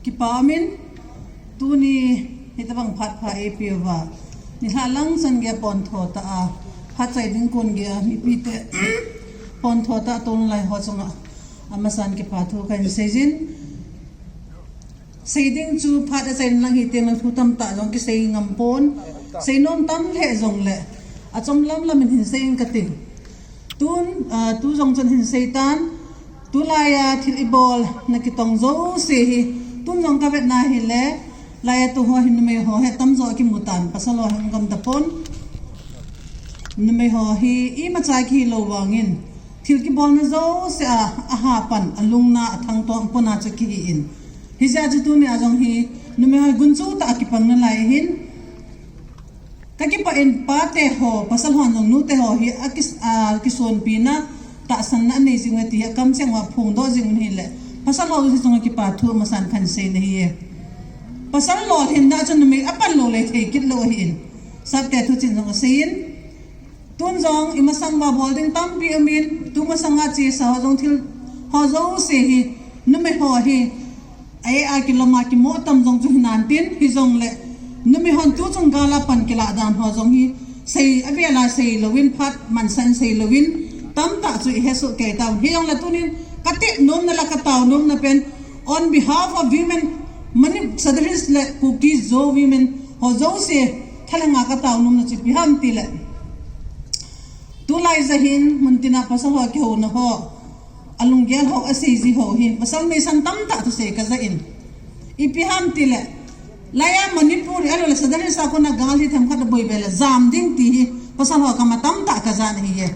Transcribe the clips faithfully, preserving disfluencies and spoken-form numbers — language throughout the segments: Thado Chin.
Kipa umin, tuni hitabang phat pha eipeuva, nilhah lang chan geiya pontho tah a phat chai ding kon geiya mipite pontho tah a tolnalai ho chunga amasan kipa thu kahin seijin. Seiding chu phat achaina lang hiteng le thu tamtah jong kisei ngam pon. Seinom tam lheh jongle achom lam lam in hin sei in kati. Tun, ah, tu jong chun hin seitan. Tulaiya thil ibolna kitong jouse hi, tun jong kavetna hile, laiya tu ho hi numei ho hi atamjo akimutan, pasal ho hi hung gamta pon. Numei ho hi imacha kihilou vangin, thil kibolna jouse a, ahapan, alungna, athangto, apona chu kihi in. Hijeh a chu tunia jong hi, numei ho hi gunchu tah a kipang nalai ahin. Kakipah in pate ho, pasal hon jong nute ho hi akis-, akisonpina, tahsanna anei jing uve ti hi akamcheng uva phongdoh jing un ahile, pasal ho hiche chunga kipa thu amasan kahin sei nahiye. Pasal lolhinna chu numei apan lou le thei kit lou ahin, sapte thuchih jong asei in. Tun jong imasang uva bol ding tampi umin, tu masanga chesa ho jong thil ho jouse hi, numei ho hi, ahi a kilom a kimo tam jong chu hinantin, hijongle numei hon tuchung gal a pan kilah dan ho jong hi, sei avel a sei louvin, phat mansan sei louvin, tamtah chu ihesoh kei tauvin. Hijongle tunin katep nomna le katao nomna pen, on behalf of women, Mani-, Sadar Hills le Kuki Zo women ho jouse thalhenga katao nomna chu ipi ham tile, tulai ja hin muntina pasal ho kihouna ho, alunggel ho, aseiji ho hin, pasal meisan tamtah thusei kaja in. Ipi ham tile, laiya Manipur, ahiloule Sadar Hills a kona gal hi themkhat aboi be le jam ding ti hi, pasal ho kama tamtah kaja nahiye.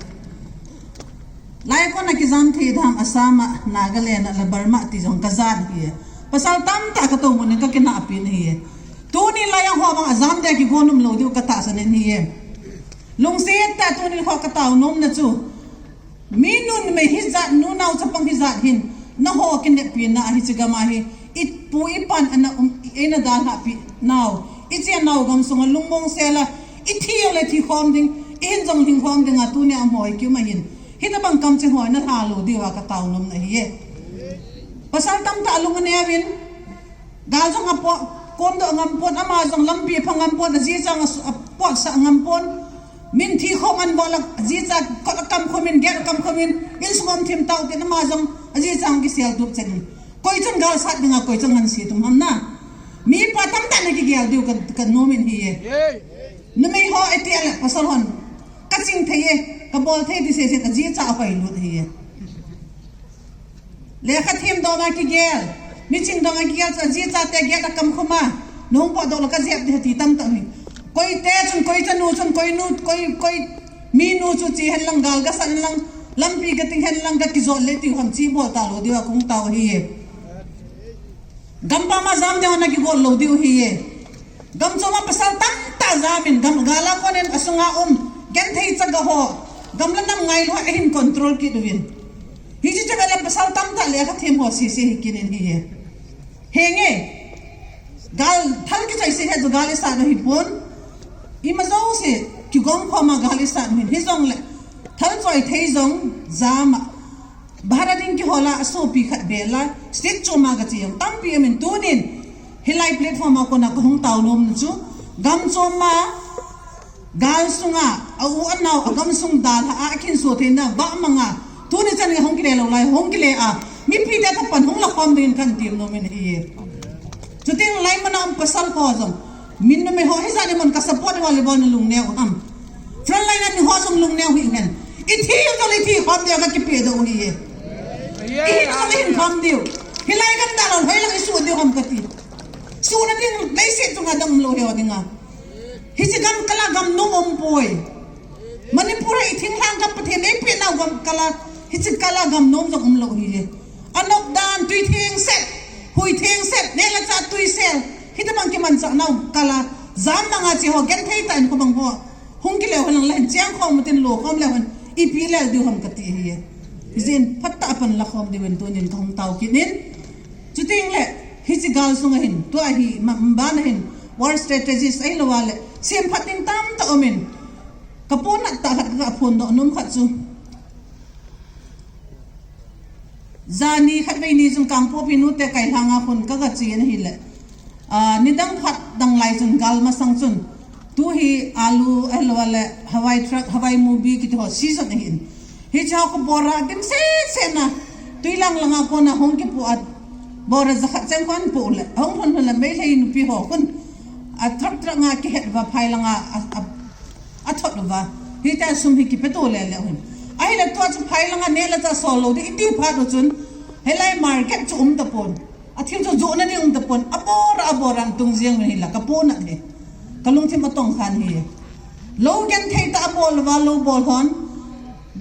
Laiya kona kijam thei dam Assam a, Nagaland a, le Burma ti jong kaja nahiye. Pasal tamtah katou mun in kakinahpi nahiye. Tuni laiya ho bang ajam dia kigon umlou diu katahsan in ahiye. Lungset tah a tuni ho katao nomna chu, mi numei hijat, nunao chapang hijat hin, nangho kineppi na a hiche gam a hi, ipu ipan ana um, eina dalhahpi nau, ichennau gamsunga lungmong sel a, ithi jongle thikhom ding, ihin jong hingkhom dinga tunia umho hi kium ahin, hitabang kamcheng ho nalha lou diuva katao nomna ahiye. Pasal tamtah alung aneuvin, gal jong apo-, kondoh ngam pon, ama jong lampi apha ngam pon, ajichang a su-, apotsah ngam pon. Min thikhom anbol a, ajicha kot akamkhomin, gate akamkhomin, insung um thim tautin, ama jong ajichang kisel tup chen in. Koi chun gal sat dinga, koi chun ngansi tum ham na. Mipa tamtah nakigel diu ka, kanom in ahiye. Numei ho iti ale pasal hon kaching thei e, kabol thei ti seiset, ajicha ahoilut ahiye. Lekha them dong a kigel, miching dong a kigel, chu ajichate gate akamkhom a, nahung potdoh le kajep ding ahi ti tamtah hi. Koite chun, koi chanu chun, koi nu, koi, koi minu chu che henlang, gal gasat henlang, lampi gating henlang, gakijot le tiu ham, che bol talou diuva kahung tao ahiye. Gampam a jam ding ho nakigol lou diu ahiye. Gamchom a pasal tamtah jamin, gam, gal a konin asunga um genthei chaga ho, gam le nam ngailou ho ahin control kit uvin. Hiche chu vele pasal tamtah lekha them ho sese hi kit in ahiye. Henge, gal thal kichai se hi chu gal isat u hipon. Ima jouse kigong khom a gal isat u hin, hijongle thal choi thei jong jam a, bahar a ding kihol a, asopi khat bel a, state chom a gache jong tampi umin, tunin hilai platform a kona kahung tao nomna chu, gamchom a, gal sunga, a u anao, agamsung dalha a, akhinso theina, vahmang a, tuni chan gei hung kile lou lai, hung kile a, mipite thapan hung lakhom dingin kahin tem nomin ahiye. Chuteng lai mun a um pasal ho jong, min numei ho hijat ni mun ka support ho le bol na lungneo ham. Front line a ding ho jong lungneo hih hen. Ithi u jong le ithi khom diu kakipedoh u ahiye. Ihin u jong le ihin khom diu. Hilai gam dalha hoilang isuh diu ham kati. Suhna ding leiset chunga dam umlou hiho dinga. Hiche gam kal a gamnom umpoi. Manipur a ithinglhang gam, Pathen in eipeh nau gam kal a, hiche kal a gamnom jong umlou ahiye. Anop dan, tui thengset, hui thengset, neh le chah tuisel, hitabang kimanchah nau kal a, jam banga che ho, genthei tah in khobang ho hung kile u henlang, lahin chengkhom utin, lokhom leu hen, ipi lel diu ham kati ahiye. Hijeh in phatah a pan lakhom diuvin tunin kahung tao kit in. Chuteng le, hiche gal sunga hin, tua hi, ma, bana hin, war strategies ahilou a le, semphat ding tamtah umin. Kaponat tah khat kaphondoh nom khat chu, Jani khatvei ni chun Kangpokpi nute kailhanga khun kaga chen ahile, ah, nidang phat dang lai chun gal masang chun, tu hi alu ahilou le Hawaii truck, Hawaii movie kiti ho season ahin. Hiche ho khu bora dim sese na, tui lang langa kona hung kipu a, bora jakhat cheng kon pu le, hung lhun lhun le Meitei nupi ho khun, a truck truck nga kihet uva phai langa a, a, athot uva. Hitia sum hi kipeto lele u hin. Ahile tua chu phai langa neh le chah sol lou ding iti phat u chun, hilai market chu um tapon. Athil chu johna ding um tapon. Abora, abora tung jeng uvin hila kapo nat hi. Kalungthim atong khan hi. Lou genthei tah abol uva, lou bol hon.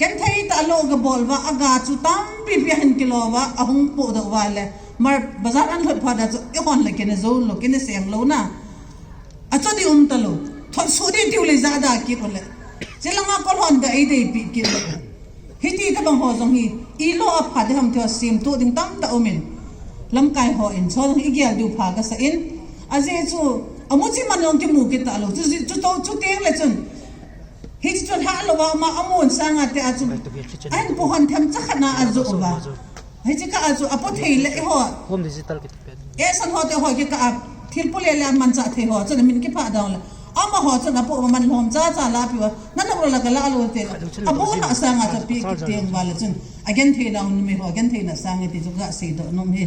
Genthei tah lou gabol uva, aga chu tampi pi ahin kilo uva, ahung podoh uva le. Mar bazar ahin lhut phat a chu, eihon le kine jou lou, kine seng lou na. Acho ding um talou. Thot suh ding tiu le jada kit u le. Chulanga kol hon ga eideipi kit le. Hiti tabang ho jong hi, ilo apha ding ham tia semtoh ding tamtah umin. Lamkai hon, chu jong hi igel diu pha kasa in. Ajeh chu, amuchi man jong kimu kit talou. Chu, chu to, chuteng le chun. Hiche chu lha louva, ama amun sanga tia chu. Ahin pu hon themcha khat na ajoh uva. Hiche kah a chu apo thei le eiho. Home digital kiti pen. Eisan ho te ho kikah a thil pu le le amanchah thei ho chun amin kipha dang le. Amaho chun apo man lhom cha cha la piu a. Nana ula kala lou te. Apo na sanga chu pi kiteng uva le chun. Agenthei dang numei ho, agenthei na sanga ti chu kasei doh nom hi.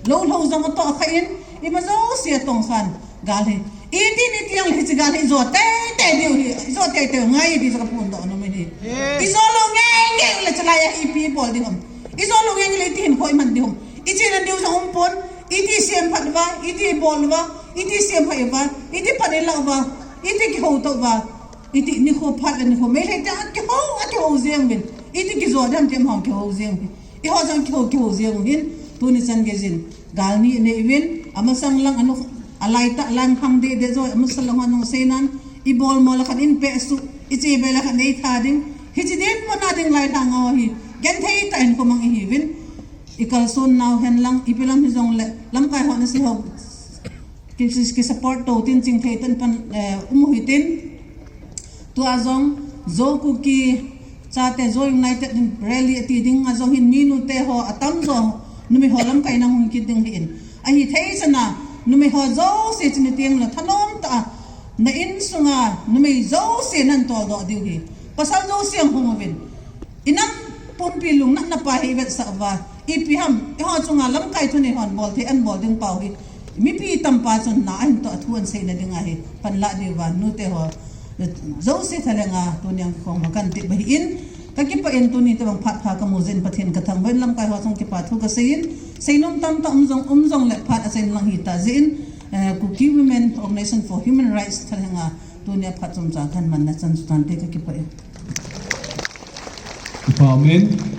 Lou lou jong atoh kha in, ima jouse atong khan. Gal hi. Iti ni tiang le hiche gal hi jo teitei diu hi. Jo teitei ngai ti chu kaphondoh nom hi. Ijo lou ngai ngai le chulai a hi ipi bol ding ham. Ijo lou ngai ngai le iti hinkho iman ding ham. Iche nan diu jong um pon. Iti sem phat uva, iti bol uva, iti sem phat uva, iti pan ila uva, iti kihou to uva. Iti nikho phat le nikho Meitei te akihou, akihou jeng uvin. Iti kijo dam te ma kihou jeng uvin. Eiho jong kihou, kihou jeng u hin, tuni chan geiyin. Gal ni nei uvin, amasang lang anu, alai tah lang khang deh deh jo, amasang lang anung seinan, ibol mo le khat in pe su, iche be le khat nei tha ding, hiche din mo na ding lai tha ngau hi, genthei tah in khomang ihiuvin, ikalson nau hen lang, ipi lam hijong le, lamkai ho na si ho, ki, ki support to tin chingthei tan pan, eh, um u hitin, Tua jong, Zo Kuki, chate Zo United in rally ati ding a jong hin minu te ho atam jo, numei ho lamkai na hung kit ding hi in. Ahi thei chana, numei ho jouse chini tiang la thanom ta, na insunga, numei jouse nan toldoh diu hi. Pasal jouse ang hung uvin. Inam pumpi lungnatna pa hi vetsah uva. Ipi ham, eiho chunga lamkai thunei hon bol thei an bol ding pau hi. Mipi tampa chun na ahin toh a thu an seina dinga hi. Pan la diu va, nute ho. Jouse thalenga, tuni ang khong ma kan ti ba hi in. Kakipah in tuni tabang phat pha kamu jin Pathen kathangvah in lamkai ho chung kipa thu kasei in. Seinom tamtah um jong, um jong le phat asei lang hita jin. Eh, Kuki Women Organization for Human Rights thalenga. Tuni a phat chomcha kahin manna chan chu tante kakipah in. Amen.